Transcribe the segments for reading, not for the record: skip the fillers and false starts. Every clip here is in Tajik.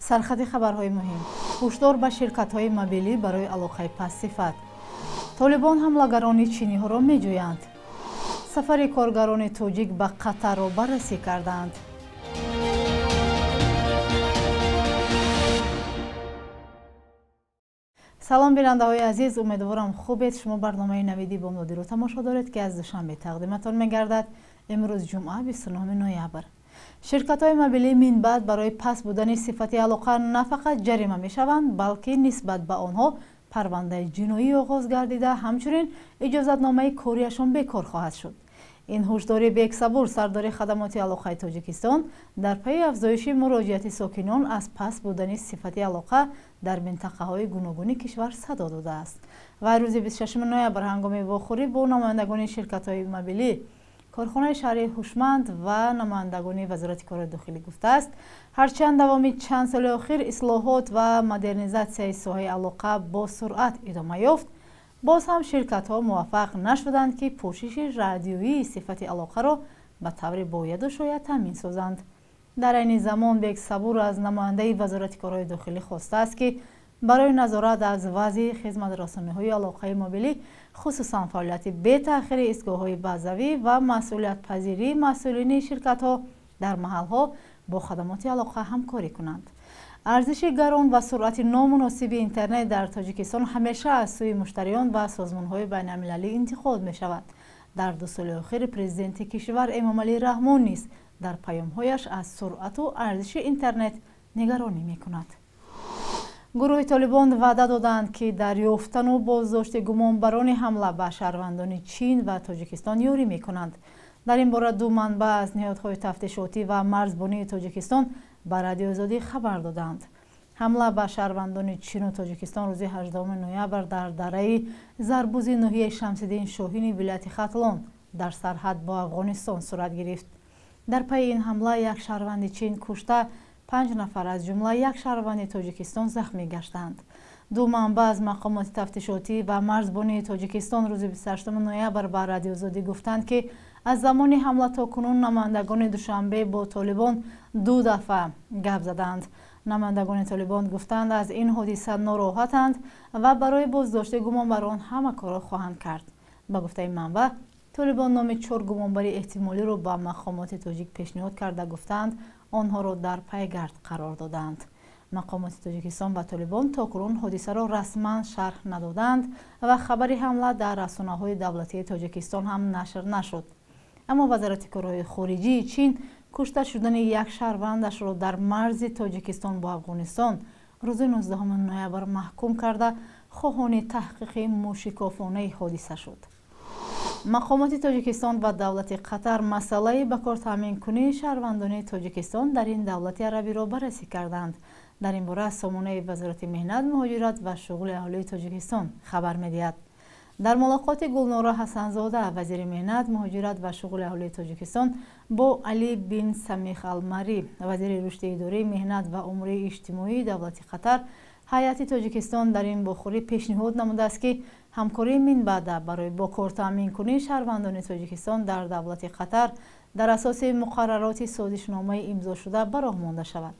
Сархати хабарҳои муҳим. Ҳушдор ба ширкатҳои мобилӣ барои алоқаи пастсифат. Толибон ҳамлагарони чиниҳоро меҷӯянд. Сафари коргарони тоҷик ба Қатарро баррасӣ карданд. Салом, бинандаҳои азиз, умедворам хубед. Шумо барномаи навиди бомдодиро тамошо доред, ки аз Душанбе тақдиматон мегардад. Имрӯз ҷумъа, 29 ноябр. Ширкатҳои мобилӣ минбаъд барои паст будани сифати алоқа на фақат ҷарима мешаванд, балки нисбат ба онҳо парвандаи ҷиноӣ оғоз гардида, ҳамчунин иҷозатномаи кориашон бекор хоҳад шуд. Ин ҳушдори Бексабур, сардори хадамоти алоқаи Тоҷикистон, дар пайи афзоиши муроҷиати сокинон аз паст будани сифати алоқа дар минтақаҳои гуногуни кишвар садо додааст. Вай рӯзи 26 ноябр ҳангоми вохӯрӣ бо намояндагони ширкатҳои мобилӣ, корхонаи шаҳри ҳушманд ва намояндагони Вазорати корҳои дохилӣ гуфтааст, ҳарчанд давоми чанд соли охир ислоҳот ва модернизатсияи соҳаи алоқа бо суръат идома ёфт, боз ҳам ширкатҳо муваффақ нашуданд, ки пӯшиши радиоии сифати алоқаро ба таври бояду шояд таъмин созанд. Дар айни замон Бексабур аз намояндаи Вазорати корҳои дохилӣ хостааст, ки барои назорат аз вазъи хизматрасониҳои алоқаи мобилӣ, хусусан фаъолияти бетаъхири истгоҳҳои базавӣ ва масъулиятпазирии масъулини ширкатҳо дар маҳалҳо бо хадамоти алоқа ҳамкорӣ кунанд. Арзиши гарон ва суръати номуносиби интернет дар Тоҷикистон ҳамеша аз сӯи муштариён ва созмонҳои байналмилалӣ интиқод мешавад. Дар 2 соли охир президенти кишвар Эмомалӣ Раҳмон низ дар паёмҳояш аз суръату арзиши интернет нигаронӣ мекунад. Гурӯҳи Толибон ваъда доданд, ки дар ёфтану боздошти гумонбарони ҳамла ба шаҳрвандони Чин ва Тоҷикистон ёрӣ мекунанд. Дар ин бора ду манбаъ аз ниҳодҳои тафтишотӣ ва марзбонии Тоҷикистон ба Радиои Озодӣ хабар доданд. Ҳамла ба шаҳрвандони Чину Тоҷикистон рӯзи 18 ноябр дар дараи Зарбузи ноҳияи Шамсиддин Шоҳини вилояти Хатлон дар сарҳад бо Афғонистон сурат гирифт. Дар пайи ин ҳамла як шаҳрванди Чин кушта, 5 нафар аз ҷумла як шаҳрванди Тоҷикистон захмӣ гаштанд. Ду манбаъ аз мақомоти тафтишотӣ ва марзбонии Тоҷикистон рӯзи 28 ноябр ба Радиои Озодӣ гуфтанд, ки аз замони ҳамла то кунун намояндагони Душанбе бо Толибон 2 дафъа гап заданд. Намояндагони Толибон гуфтанд, аз ин ҳодиса нороҳатанд ва барои боздошти гумонбарон ҳама корро хоҳанд кард. Ба гуфтаи манбаъ, Толибон номи 4 гумонбари эҳтимолиро ба мақомоти тоҷик пешниҳод карда, гуфтанд, онҳоро дар пайгард қарор доданд. Мақомоти Тоҷикистон ва Толибон то кунун ҳодисаро расман шарҳ надоданд ва хабари ҳамла дар расонаҳои давлатии Тоҷикистон ҳам нашр нашуд. Аммо Вазорати корҳои хориҷии Чин кушта шудани як шаҳрвандашро дар марзи Тоҷикистон бо Афғонистон рӯзи 19 ноябр маҳкум карда, хоҳони таҳқиқи мушикофонаи ҳодиса шуд. Мақомоти Тоҷикистон ва давлати Қатар масъалаи ба кор таъминкунии шаҳрвандони Тоҷикистон дар ин давлати арабиро баррасӣ карданд. Дар ин бора сомонаи Вазорати меҳнат, муҳоҷират ва шуғли аҳолии Тоҷикистон хабар медиҳад. Дар мулоқоти Гулнора Ҳасанзода, вазири меҳнат, муҳоҷират ва шуғли аҳолии Тоҷикистон, бо Али бин Самих Алмарӣ, вазири рушди идораи меҳнат ва умури иҷтимоии давлати Қатар, ҳайати Тоҷикистон дар ин бохӯрӣ пешниҳод намудааст, ки ҳамкории минбаъда барои бо кор таъминкунии шаҳрвандони Тоҷикистон дар давлати Қатар дар асоси муқаррароти созишномаи имзошуда ба роҳ монда шавад.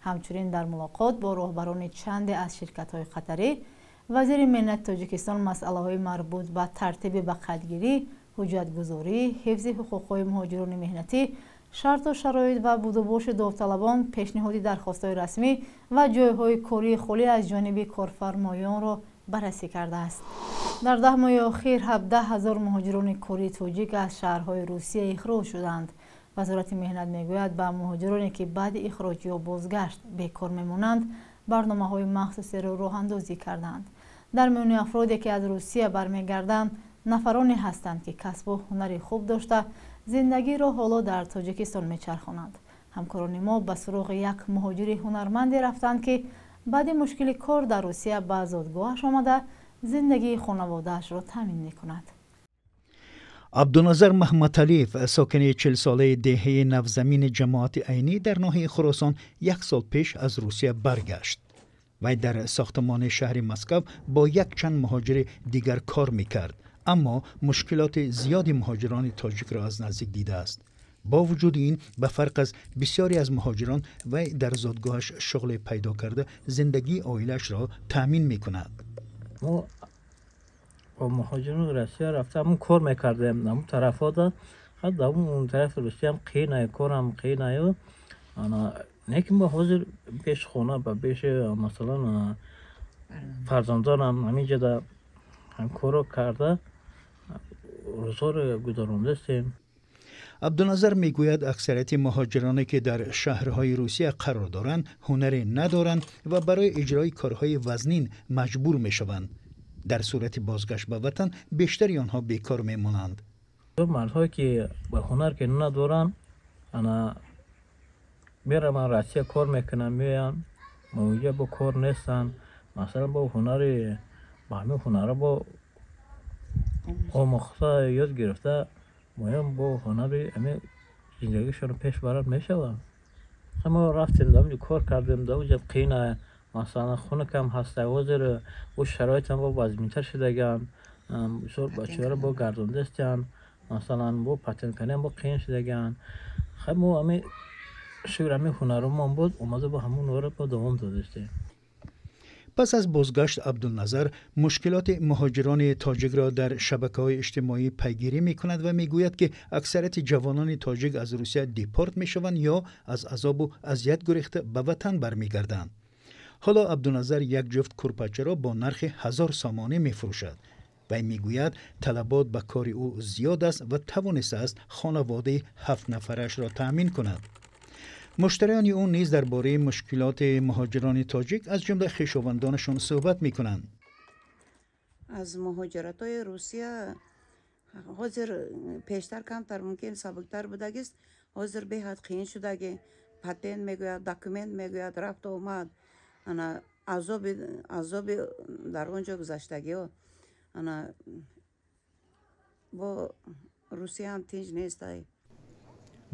Ҳамчунин дар мулоқот бо роҳбарони чанде аз ширкатҳои қатарӣ, вазири меҳнати Тоҷикистон масъалаҳои марбут ба тартиби ба қайдгирӣ, ҳуҷҷатгузорӣ, ҳифзи ҳуқуқҳои муҳоҷирони меҳнатӣ, шарту шароит ва будубоши довталабон, пешниҳоди дархостҳои расмӣ ва ҷойҳои кории холӣ аз ҷониби корфармоёнро баррасӣ кардааст. Дар 10 моҳи охир 17 ҳазор муҳоҷирони кории тоҷик аз шаҳрҳои Русия ихроҷ шуданд. Вазорати меҳнат мегӯяд, ба муҳоҷироне, ки баъди ихроҷ ё бозгашт бекор мемонанд, барномаҳои махсусеро роҳандозӣ карданд. Дар миёни афроде, ки аз Русия бармегарданд, нафароне ҳастанд, ки касбу ҳунари хуб дошта, зиндагиро ҳоло дар Тоҷикистон мечархонанд. Ҳамкорони мо ба суроғи як муҳоҷири ҳунарманде рафтанд, ки баъди мушкили кор дар Русия ба зодгоҳаш омада, зиндагии хонаводаашро таъмин мекунад. Абдуназар Маҳмадалиев, сокини 40-солаи деҳаи Навзамини ҷамоати Айнӣ дар ноҳияи Хуросон, як сол пеш аз Русия баргашт. Вай дар сохтмони шаҳри Москав бо якчанд муҳоҷири дигар кор мекард, аммо мушкилоти зиёди муҳоҷирони тоҷикро аз наздик дидааст. Бо вуҷуди ин, ба фарқ аз бисёре аз муҳоҷирон, вай дар зодгоҳаш шуғле пайдо карда, зиндагии оилаашро таъмин мекунад. Мо бо муҳоҷирони Россия рафта ҳамун кор мекардем, ҳамун тарафҳода. Он тарафи Русияам қиинаю, корам қиинаю. Лекин мо ҳозир пеши хона ба пеши, масалан, фарзандонам ҳаминҷода корро карда рӯзҳоро гузарондастем. Абдуназар мегӯяд, аксарияти муҳоҷироне, ки дар шаҳрҳои Русия қарор доранд, ҳунаре надоранд ва барои иҷрои корҳои вазнин маҷбур мешаванд. Дар сурати бозгашт ба ватан бештари онҳо бекор мемонанд. Мардҳое ки ба ҳунар ки надоранд, ана мераванд Россия, кор мекунанд, меоянд, онҷа бо кор нестанд. Масалан, бо ҳунари, ба ҳамин ҳунарро бо омӯхта ёд гирифта, моям бо ҳунари ҳамин зиндагишонро пеш барад мешаванд. Мо рафтем дар онҷо кор кардем, дар онҷо қиина, масалан, хунукам ҳаста, ҳозир бо шароитам бо вазминтар шудагианд, бисёр бачаҳоро бо гардондастианд, масалан, бо патентканиам бо қиин шудагианд. Хай, мо ҳамин шукр ҳамин ҳунарумон буд, омада бо ҳамун ҳунарро бо давом додастем. Пас аз бозгашт Абдулназар мушкилоти муҳоҷирони тоҷикро дар шабакаҳои иҷтимоӣ пайгирӣ мекунад ва мегӯяд, ки аксарияти ҷавонони тоҷик аз Русия депорт мешаванд ё аз азобу азият гурехта ба ватан бармегарданд. Ҳоло Абдуназар як ҷуфт курпачаро бо нархи 1000 сомонӣ мефурӯшад. Вай мегӯяд, талабот ба кори ӯ зиёд аст ва тавонистааст хонаводаи 7 нафарашро таъмин кунад. Муштариёни ӯ низ дар бораи мушкилоти муҳоҷирони тоҷик, аз ҷумла хешовандонашон, суҳбат мекунанд. Аз муҳоҷиратҳои Русия ҳозир пештар камтар мумкин сабуктар будагист, ҳозир беҳад қиин шудаги. Патент мегӯяд, документ мегӯяд, рафту омад, ана азоби дар он ҷо гузаштагиҳо. Ана бо Русияам тинҷ нестай.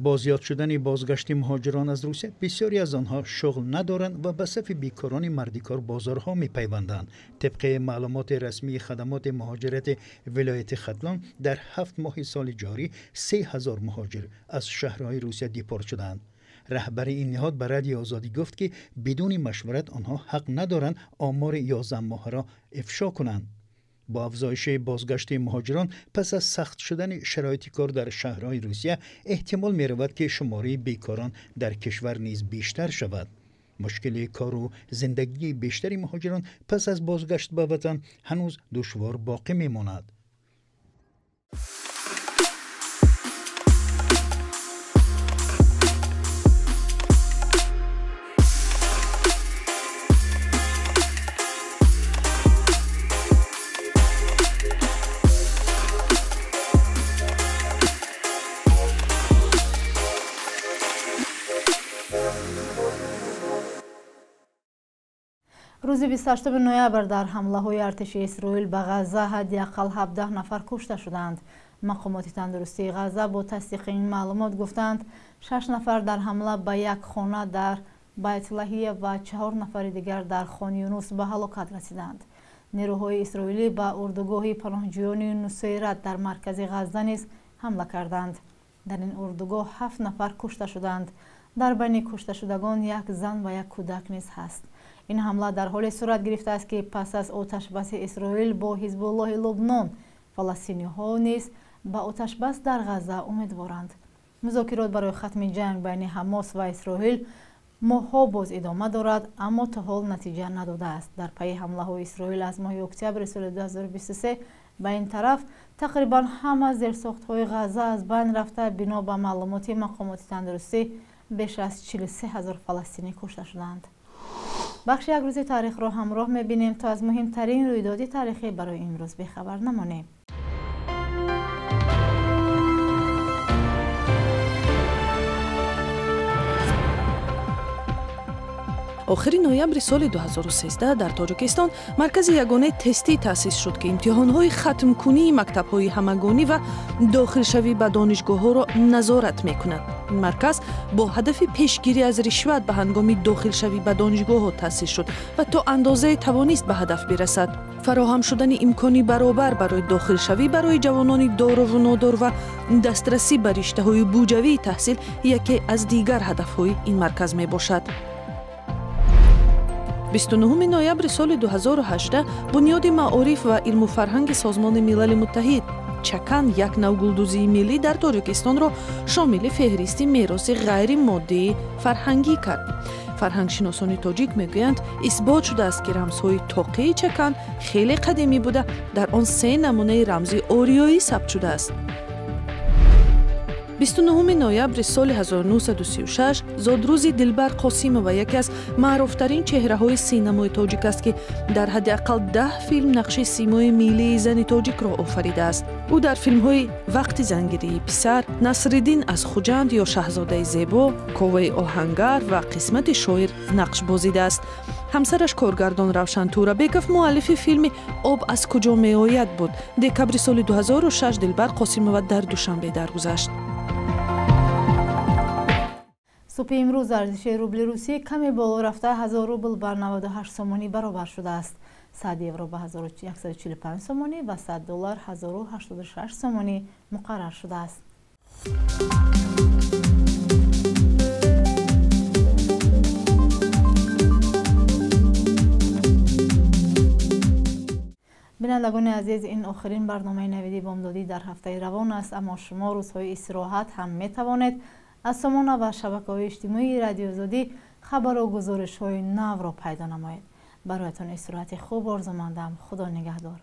Бо зиёд шудани бозгашти муҳоҷирон аз Русия, бисёре аз онҳо шуғл надоранд ва ба сафи бекорони мардикор бозорҳо мепайванданд. Тибқи маълумоти расмии хадамоти муҳоҷирати вилояти Хатлон, дар 7 моҳи соли ҷорӣ 3000 муҳоҷир аз шаҳрҳои Русия депорт шуданд. Раҳбари ин ниҳод ба Радиои Озодӣ гуфт, ки бидуни машварат онҳо ҳақ надоранд омори 11 моҳаро ифшо кунанд. Бо афзоиши бозгашти муҳоҷирон пас аз сахт шудани шароити кор дар шаҳрҳои Русия, эҳтимол меравад, ки шумораи бекорон дар кишвар низ бештар шавад. Мушкили кору зиндагии бештари муҳоҷирон пас аз бозгашт ба ватан ҳанӯз душвор боқӣ мемонад. Рӯзи 28 ноябр дар ҳамлаҳои артиши Исроил ба Ғазза ҳадди ақал 17 нафар кушта шуданд. Мақомоти тандурустии Ғазза бо тасдиқи ин маълумот гуфтанд, 6 нафар дар ҳамла ба як хона дар Байтлаҳия ва 4 нафари дигар дар Хон Юнус ба ҳалокат расиданд. Нерӯҳои исроилӣ ба урдугоҳи паноҳҷӯёни Нусайрат дар маркази Ғазза низ ҳамла карданд. Дар ин урдугоҳ 7 нафар кушта шуданд. Дар байни кушташудагон як зан ва як кӯдак низ ҳаст. Ин ҳамла дар ҳоле сурат гирифтааст, ки пас аз оташбаси Исроил бо Ҳизбуллоҳи Лубнон, фаластиниҳо низ ба оташбас дар Ғазза умедворанд. Музокирот барои хатми ҷанг байни Ҳамос ва Исроил моҳҳо боз идома дорад, аммо то ҳол натиҷа надодааст. Дар пайи ҳамлаҳои Исроил аз моҳи октябри соли 2023 ба ин тараф тақрибан ҳама зерсохтҳои Ғазза аз байн рафта, бино ба маълумоти мақомоти тандурустӣ беш аз 43 ҳазор фаластинӣ кушта шуданд. Бахши як рӯзи таърихро ҳамроҳ мебинем, то аз муҳимтарин рӯйдоди таърихӣ барои имрӯз бехабар намонем. Охири ноябри соли 2013 дар Тоҷикистон маркази ягонаи тестӣ таъсис шуд, ки имтиҳонҳои хатмкунии мактабҳои ҳамагонӣ ва дохилшавӣ ба донишгоҳҳоро назорат мекунад. Ин марказ бо ҳадафи пешгирӣ аз ришват ба ҳангоми дохилшавӣ ба донишгоҳҳо таъсис шуд ва то андозае тавонист ба ҳадаф бирасад. Фароҳам шудани имкони баробар барои дохилшавӣ барои ҷавонони дорову нодор ва дастрасӣ ба риштаҳои буҷавии таҳсил яке аз дигар ҳадафҳои ин марказ мебошад. 29 ноябри соли 2018 бунёди маориф ва илму фарҳанги Созмони Милали Муттаҳид чакан як нав гулдӯзии миллӣ дар Тоҷикистонро шомили феҳристи мероси ғайримоддии фарҳангӣ кард. Фарҳангшиносони тоҷик мегӯянд, исбот шудааст, ки рамзҳои тоқии чакан хеле қадимӣ буда, дар он се намунаи рамзи ориёӣ сабт шудааст. 29 ноябри соли 1936 зодрӯзи Дилбар Қосимова яке аз маъруфтарин чеҳраҳои синамои тоҷик аст, ки дар ҳадди ақал 10 филм нақши симои миллии зани тоҷикро офаридааст. Ӯ дар филмҳои «Вақти зангирии писар», «Насриддин аз Хуҷанд» ё «Шаҳзодаи зебо», «Коваи оҳангар» ва «Қисмати шоир» нақш бозидааст. Ҳамсараш коргардон Равшан Турабеков муаллифи филми «Об аз куҷо меояд» буд. Декабри соли 2006 Дилбар Қосимова дар Душанбе даргузашт. Субҳи имрӯз арзиши рубли русӣ каме боло рафта 1000 рубл бар 98 сомонӣ баробар шудааст. 100 евро ба 1145 сомонӣ ва 100 доллар 1086 сомонӣ муқаррар шудааст. Бинандагони азиз, ин охирин барномаи навиди бомдодӣ дар ҳафтаи равон аст, аммо шумо рӯзҳои истироҳат ҳам метавонед аз сомона ва шабакаҳои иҷтимоии Радиоозодӣ хабару гузоришҳои навро пайдо намоед. Бароятон истироҳати хуб орзумандам. Худо нигаҳдор.